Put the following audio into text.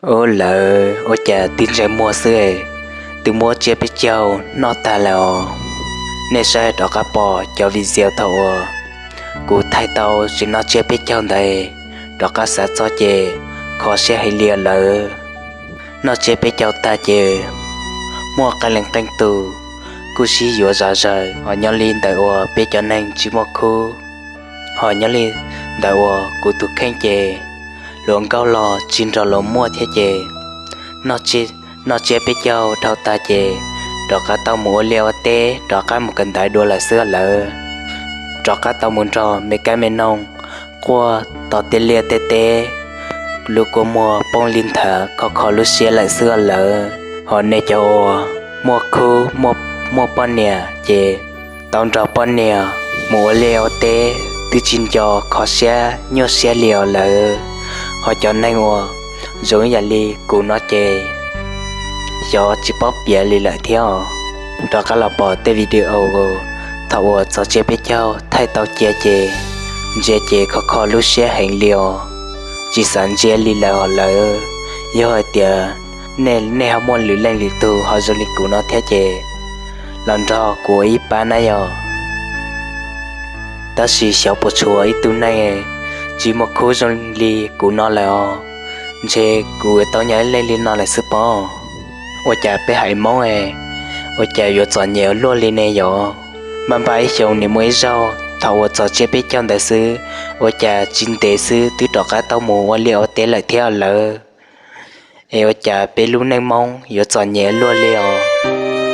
Ub lawv, ua cas twb ntsej muag xwb, twb muab tsiab peb caug noj tag lawm os. Nej saib rov qab pom cov video thaum uas kuv thaij tau tsis noj tsiab peb caug ntawd, rov qab xav txog ces kho siab heev li lawm. Noj tsiab peb caug tag ces muaj qee leej qee tus kuj sib yuav zom zaws, ho nyob li ntawm uas peb cov neeg tsis muaj khub, ho nyob li ntawm uas kuv tus kheej ces hluas nkauj los tsis nrog luag muaj thiab ces noj tsiab peb caug dhau tag ces rov qab tau mus ua liaj ua teb, rov qab mus kawm ntawv dua lawm xwb lawm. Rov qab tau mus nrog me kab me noog quaj tom tej liaj tej teb, lub kua muag poob li ntawd kho kho lub siab lawm xwb lawm. Ho nej cov uas muaj khub muaj poj niam ces tau nrog poj niam mus ua liaj ua teb twb tsis nco kho siab nyuaj siab li os lawm. Ho cov neeg uas zoo yam li kuv no ces xyov tsis paub piav li lawm thiab os. Rov qab los pom tej video thaum uas txog tsiab peb caug thaij tau cia ces ntsia ces kho kho lub siab heev li os, tsis xav ntsia li lawm os lawm. Yog hais tias nej ho muaj lwm leej lwm tus ho zoo li kuv no thiab ces los nrog kuv ua ib pab na yog. Tab sis xyov puas tshuav ib tug neeg tsis muaj khub zoo li kuv no lawm os, ntshe kuv yuav tau nyob ib leeg li no lawm xwb pob. Ua cas peb haiv Hmoob ua cas yuav txom nyem ua luaj li ne yog? Npaj npaj ib xyoos nim muaj ib zaug thaum uas txog tsiab peb caug ntawd xwb, ua cas tsis ntev xwb twb rov qab tau mus ua liaj ua teb lawm thiab lawm. Es ua cas peb lub neej Hmoob yuav txom nyem ua luaj li os?